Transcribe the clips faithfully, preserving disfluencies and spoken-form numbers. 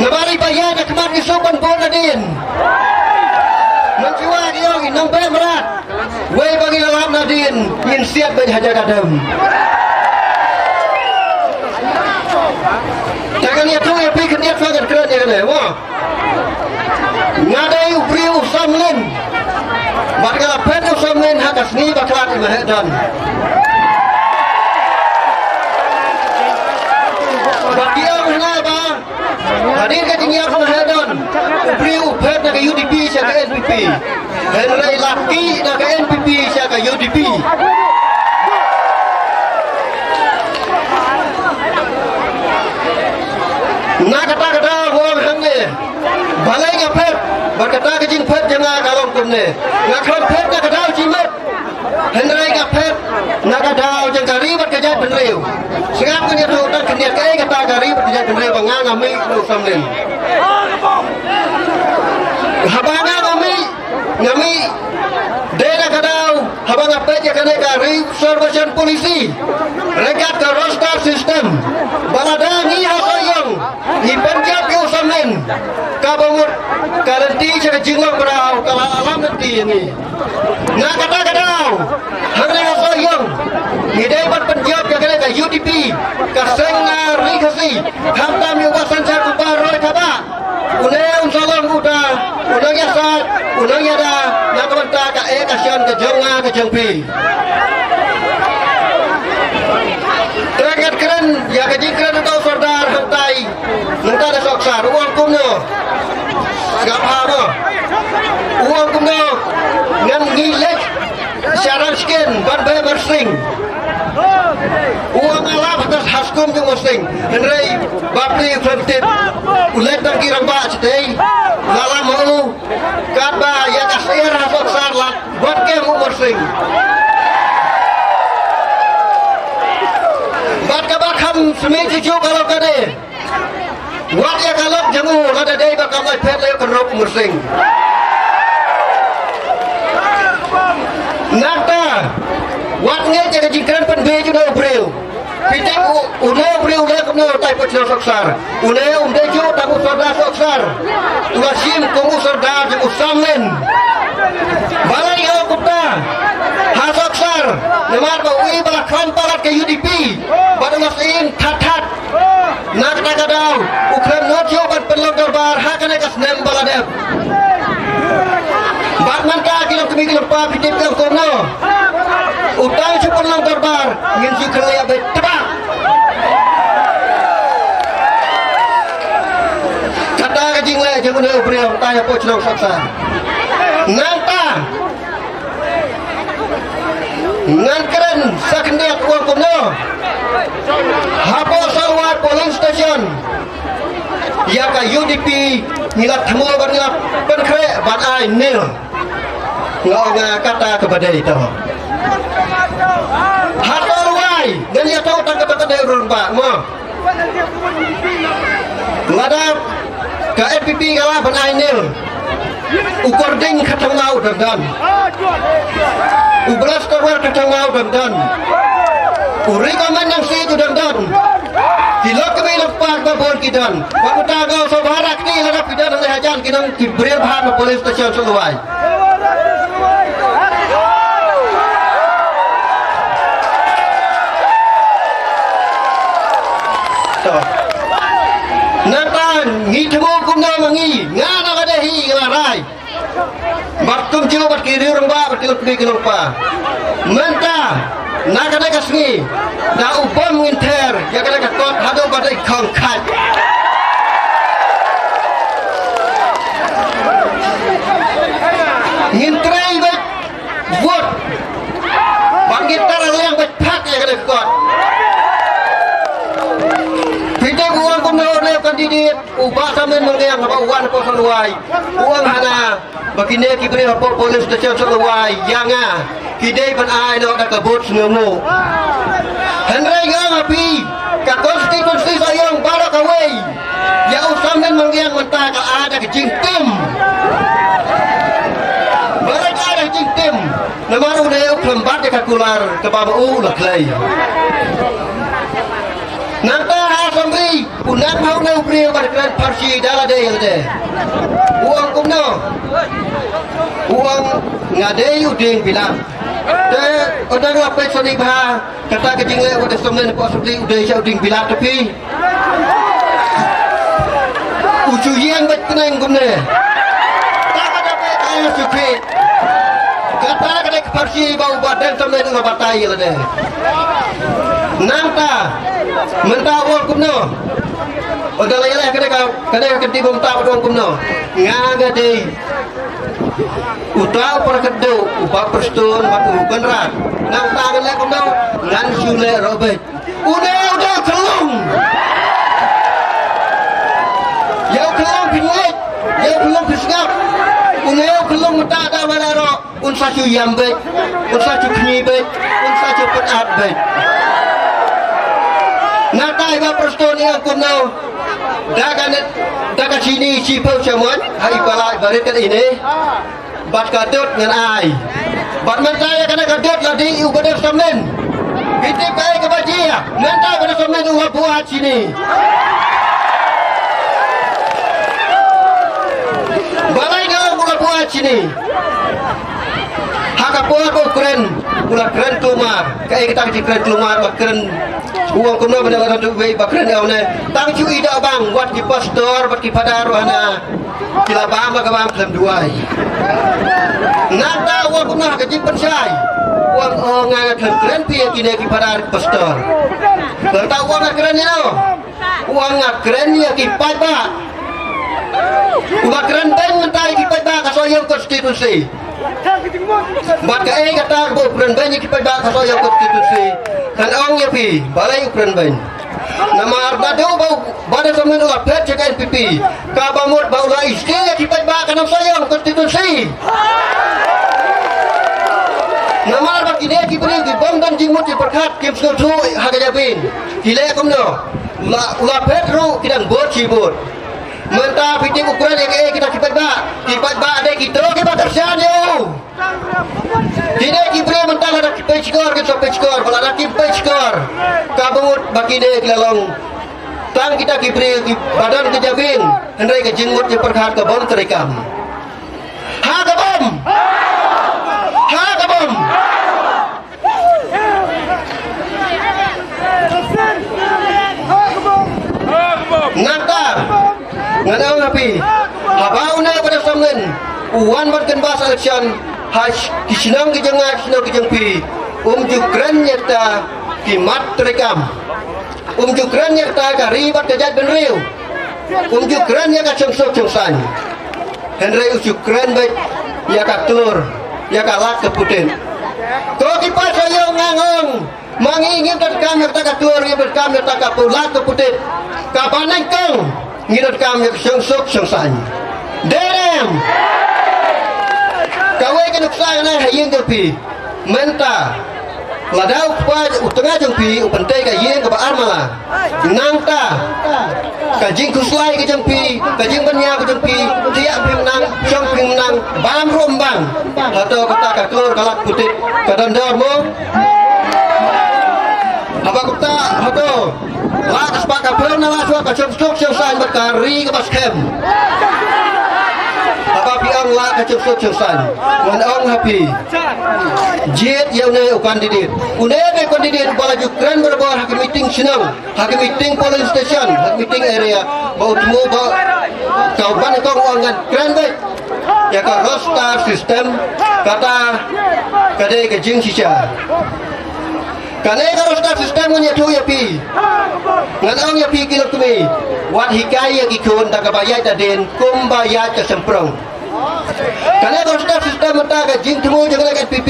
Namar i ba ïaid ha khmat ngi sngewbha ban bun nadien. Mynshuwa ki ong i nongbeh mrad. Wei ba ngi la lap nadien ngin siat beit ha jaka dem. Te kan ïathuh ïa phi khyndiat shuwa ngan kren ïa kane mo. Nga dei u briew u samlin. Bad nga la phet u samlin ha ka sngi ba khlad i Maheh Don. Bad ki ong hynrei ba hadien ka jingïap Maheh Don, u briew u phet na ka U D P sha ka N P P. Hynrei la kiew na ka N P P sha ka U D P. Na kata ka daw nga ong hangne, balei nga phet, bad kata ka jingphet jong nga ka long kumne. Nga khlem phet na ka daw jingmut. Hynrei nga phet na ka daw jong ka ri bad ka jaitbynriew. Sngap ngan ïathuh tang khyndiat kaei kata ka ri bad ka jaitbynriew ba nga nga mih na u samlin. Haba nga nga mih, nga mih dei na ka daw haba nga peit ïa kane ka Reservation Policy ryngkat ka roster system ba lada ngi ha Sohiong ngi pynjop ïa u samlin, kaba mut ka lynti sha ka jinglong mraw ka la lam lynti ïa ngi. Na kata ka daw, hangne ha Sohiong ngi dei ban pynjop ïa kane ka U D P, ka seng na Ri Khasi, khamtam ïa u Bah Synshar u Bah Roy Thabah. Une un sa long uta u nongïasaid, u nongïada na ka bynta ka eh ka shon ka jong nga ka jong phi. Te ngan kren ïa ka jingkren uta u Sordar hangtai. Nangta da Sohkasar u ong kumno? Sngap bha mo. U ong kumno? Ngan ngi leit sha Ramsken ban beh Marsing. U ong nga lap ha skum jong Marsing. Hynrei bapli u khlem tip. U leit tang ki rangbah shatei. La lam ha u. Katba ïa ka syiar ha Sohkasar la wan kem u Marsing. Bad kaba kham smiej shuh ka long kane. Wat ïa ka lok jong u lada dei ba kam ai phet la ïoh kynrop u Marsing. Nangta wat ngeit ïa ka jingkren pynbiej jong u briew. Phi tip u, une u briew u leh kumno utai pyrshah Sohkasar. Une um dei ju tang u Sordar Sohkasar. U la shim kum u Sordar jong u samlin. Balei nga ong kumta? Ha Sohkasar namar ba u i ba la kham palat ka U D P. Bad u la siem that that. Na kata ka daw u khlem nud shuh ban pynlong dorbar ha kane ka snem ba la dep. Bad mynta ki long kmie ki long kpa phi tip ka kumno. U tang shu pynlong dorbar ngin shu khleh beit tbak. Kata ka jingleh jong une u briew hangta hapoh shnong Sohkasar. Nangta ngan kren sa khyndiat u ong kumno. Hapoh Sohluwai polling station ïa ka U D P ngi la thmu bad ngi la pynkhreh ban ai nil. Nga ong nga kata kaba dei to. Ha Sohluwai ngan ïathuh tang kata ka dei u rangbah mo. Lada ka N P P ka lah ban ai nil, u Kording ka thangma u dang don. U Blaster War ka thangma u dang don. U Rika Manang si u dang don. Ki lok kmie lok kpa ba bun ki don. Ba uta ka so barak ni lada phi don hangne hajan ki nang ki briew bha na police station Sohluwai. To. Nangta ngi thmu kumno ma ngi, nga na ka dei hi nga la rai. Bad kumjuh bad ki riew rangbah bad ki lok kmie ki lok kpa. Mynta na kane ka sngi da u bom ngin ther ïa kane ka kot haduh ba dei khong khat. Ngin trei bad vote. Bad ngin tar liang bad phak ïa kane ka kot. Phi dei u ong kumno ne u candidate u Bah Samen Mangdiang haba u wan hapoh Sohluwai. U ong hana ba kine ki briew hapoh police station Sohluwai ïa nga ki dei ban ai noh da ka vote sngewnguh. Hynrei nga ong ha phi ka constituency Sohiong baroh kawei ïa u Samen Mangdiang mynta ka ai da ka jingtim. Baroh ka ai da ka jingtim. Namar u dei u khlem bat ïa ka kular kaba ma u la khlei. Nangta ha Assembly U nang hau na u briew ban kren pharshi da lade ïa lade. U ong kumno? U ong nga dei u dieng bilat. Te u nang la peit sani bha kata ka jingleh wat da samlen pok sukli u dei sha u dieng bilat te phi. U shu ïeng bad tneng kumne. Ta ka da peit ai sukli. Kata ka dei ka pharshi ba u ba dei samlen u la batai ïa lade. Nangta mynta u ong kumno? Ynda la ïaleh ka dei ka, ka dei ka kynti bym tap u ong kumno? Nga nga dei uta u para kynduh u Bah Prestone bad u Conrad. Nangta ngan leh kumno? Ngan shu leh robek. Une u dei u khyllung. Ïa u khyllung phi ngeit, ïa u khyllung phi sngap. Une u khyllung mynta da ba la roh. Un sa shu ïam beit, un sa shu khñi beit, un sa shu pynat beit. Nangta i Bah Prestone i ong kumno? Da ka net, da ka shini shiphew shamoit ha i pala i barit kat ine. Bad ka dud ngan ai. Bad mynta ïa kane ka dud la dei u ba dei samlen. Phi tip kaei kaba jia? Mynta u ba dei samlen u la buaid shini. Balei nga ong u la buaid shini? Ha ka por ba u kren, u la kren kulmar. Kaei kata ka jingkren kulmar ba kren? U ong kumno ba dei la dang duh wei ba kren ïa une. Tang shu i da bang wat ki pastor bad ki phadar ruh hana. Ki la bam ba ka bam khlem duwai. Nangta u ong kumno ha ka jingpynshai? U ong oh nga nga khlem kren phi ïa kine ki phadar ki pastor. Nangta u ong nga kren ïa no? U ong nga kren ïa ki paidbah. U la kren beiñ mynta ïa ki paidbah ka Sohiong constituency. Bad kaei kata ba u kren beiñ ïa ki paidbah ka Sohiong constituency? Ngan ong ïa phi balei u kren beiñ. Namar naduh ba u, ba da samlen u la phet sha ka N P P, kaba mut ba u la ïa ki paidbah ka Nongsohiong constituency. Namar ba kine ki briew ki bym don jingmut jingpyrkhat kim sngewthuh ha ka jabieng. Ki leh kumno? La, u la phet ruh ki dang bud shi bud. Mynta phi tip u kren ïa kaei kita ki paidbah? Ki paidbah dei kito kiba kyrshan ïa u. Kine ki briew mynta lada ki peit shkor ki sa peit shkor, ba lada kim peit shkor, ka bud ba kine ki la long tang kita ki briew kiba don ka jabieng, hynrei ka jingmut jingpyrkhat ka bym treikam. Ha ka bym? Ha ka bym? Nangta ngan ong ha phi, haba une u ba da samlen u wan ban kynbas election ha ki shnong ki jong nga ki shnong ki jong phi, um ju kren ïa kita ki mat treikam. Um ju kren ïa kata ka ri bad ka jaitbynriew. Um ju kren ïa ka shongsuk shongsaiñ. Hynrei u ju kren beit ïa ka klur, ïa ka lad ka putit. Ko ki paidbah ïa u nga ong ma ngi ngim donkam ïa kata ka klur, ngim donkam ïa kata ka lad ka putit. Kaba nyngkong ngi donkam ïa ka shongsuk shongsaiñ. Dei ne em? Kawei ka nuksa nga ai ha ïing jong phi. Mynta lada u kpa u tnga jong phi u pyntei ka ïing kaba armala, nangta ka jingkhuslai ka jong phi, ka jingpynïaid ka jong phi, thiah phi mynta, shong phi mynta, bam ruh ym bam. Hato kata ka klur ka lad putit ka don dor mo? Haba kumta hato la ka spah ka pher na la shuwa ka shongsuk shongsaiñ bad ka ri kaba skhem? Haba phi ong la ka shongsuk shongsaiñ, ngan ong ha phi, jied ïa une u candidate. Une u candidate uba la ju kren barabor ha ki meeting shnong, ha ki meeting polling station, ha ki meeting area, ba u thmu ba ka ban kong u ong ngan kren beit ïa ka roster system, kata ka dei ka jingshisha. Kane ka roster system ngan ïathuh ïa phi. Ngan ong ïa phi ki lok kmie, wat hikai ïa ki khun da kaba ïaid hadien kumba ïaid ka shymprong. Kane ka roster system mynta ka jingthmu jong ka N P P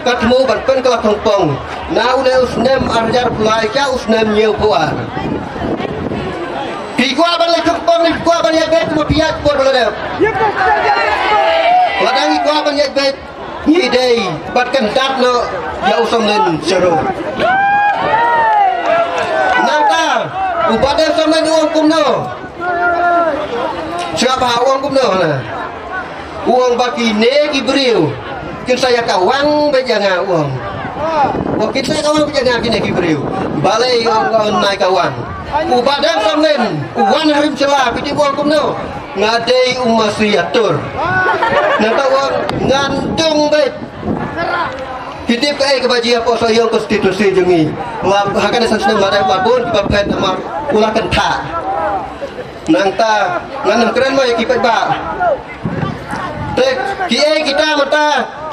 ka thmu ban pynkylla pongpong na une u snem ar hajar arphew lai sha u snem hynñiewphew ar. Phi kwah ban leit pongpong ne phi kwah ban ïaid beit? Kumba phi ïaid por ba la dep. Lada ngi kwah ban ïaid beit, ngi dei bad kyndat noh ïa u Samlin Sharuk. Nangta u Bah Deng Samlin u ong kumno? Sngap ha, u ong kumno na? U ong ba kine ki briew kin sa ïa kawang beit ïa nga, u ong. U ong kin sa ïa kawang beit ïa nga kine ki briew. Balei, u ong, ka ong nai kawang? U Bah Deng Samlin, u wan ha rim sla, phi tip u ong kumno? Nga dei u masi ïatur. Nangta u ong ngan dung beit. Phi tip kaei kaba jia hapoh Sohiong konstituensi jong ngi. Wa ha kane san snem ma dei ba bun kiba phet namar u la kynthah. Nangta ngan ym kren mo ïa ki paidbah. Te kiei kita mynta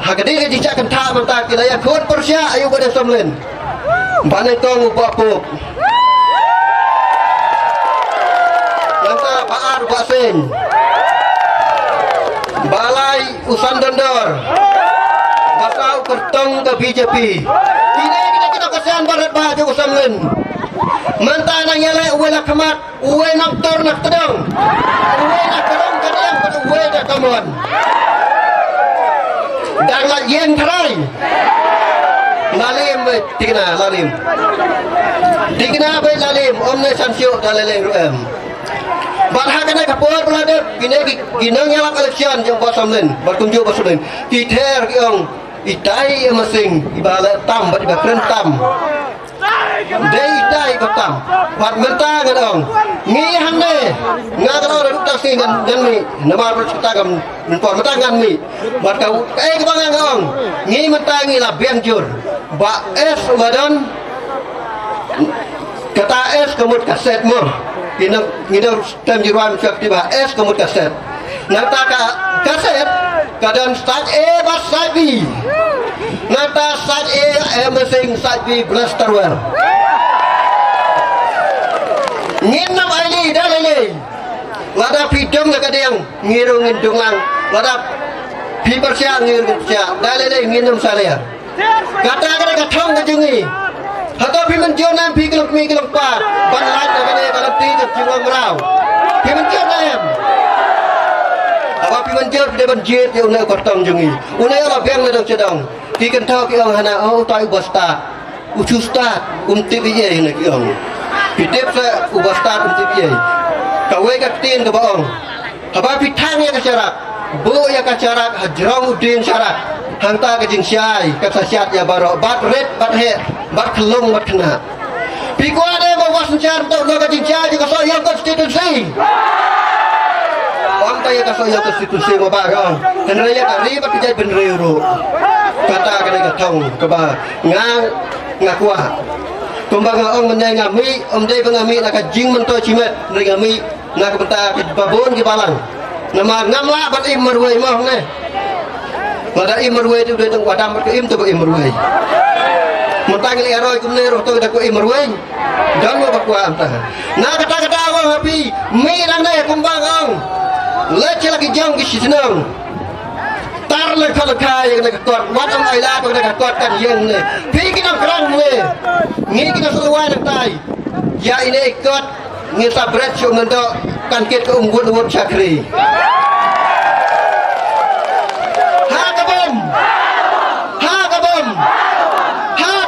ha ka dei ka jingshah kynthah mynta ki la ïakhun pyrshah ïa u Bah Deng Samlin. Ba nyngkong u Bah Pup. Nangta ba ar u Bah Seng. Ba lai u San Dondor. Ba saw u kyrtong ka B J P. Kine kine kine ka sian barat ba jong u Samlin. Mynta nang ïaleh uwei na khmat, uwei nang tur na tdong. Uwei na tdong ka diang bad uwei na kamon. Dang la ïeng tharai. Lalim beit tikna lalim. Tikna beit lalim, ym ne san shuh da leleng ruh em. Bad ha kane ka por ba la dep kine ki, ki nongïalap election jong Bah Samlin bad kumjuh Bah Samlin, ki ther ki ong itai em asing iba leh tam bad iba kren tam. Dei itai iba tam. Bad mynta ngan ong ngi hangne, nga ka ong ruh tak sngi ngan, ngan mih namar ruh kata kam, mynta mynta ngan mih. Bad ka, eh, kaba nga ong ngi mynta ngi la biang jur. Bah S u la don. Kata S ka mut ka set mo. Ngi nang, ngi nang tem jurwan shuwa kti Bah S ka mut ka set. Nangta ka, ka set ka don side A bad side B. Nangta side A, eh, amazing, side B, blaster well. Ngin nang ai li da lei lei. Lada phi dong da ka diang ngi ruh ngin dong lang. Lada phi pyrshah ngi ruh ngin pyrshah. Da lei lei ngin nang salia. Kata ka dei ka thong ka jong ngi. Hato phi mynjur ne em phi ki long kmie ki long kpa ban lait na kane ka lynti ka jinglong mraw? Phi mynjur ne em? Haba phi mynjur phi dei ban jied ïa une u kyrtong jong ngi. Une u la biang na dong sha dong. Ki kynthoh ki ong hana, oh, utai u bastard. U shu stad, um tip ei ei ne ki ong. Phi tip sa u bastard um tip ei ei. Kawei ka ktien kaba ong. Haba phi thang ïa ka sharak, buh ïa ka sharak ha jrong u dieng sharak. Hangta ka jingshai ka sa shad ïa baroh, bad rit bad heh bad khyllung bad khynnah. Phi kwah ne ba u Bah Synshar to ka jingshai jong ka Sohiong konstituensi? Ym ta ïa ka Sohiong konstituensi mo Bah ka ong. Hynrei ïa ka ri bad ka jaitbynriew ruh. Kata ka dei ka thong kaba nga, nga kwah. Kumba nga ong mynne nga mih, ym dei ba nga mih na ka jingmyntoi shimet, hynrei nga mih na ka bynta kiba bun ki balang. Namar ngam lah ban im marwei mo hangne. Lada im marwei te u dei tang u Adam bad ka Im te ba im marwei. Mynta ngi leh roi kumne ruh te da ka im marwei. Don mo ba kwah mynta. Na kata kata ong ha phi, mih nangne kumba nga ong. Leit sha la ki jong ki shnong. Tar lyngkha lyngkha ïa kane ka kot, wat ong ai lad ba kane ka kot kan ïeng ne. Phi ki nongkrong ne. Ngi ki nongsuh wai nangtai. Ïa ine i kot ngin sa bret sha u Myntoi kan kit ka um wut wut shakri.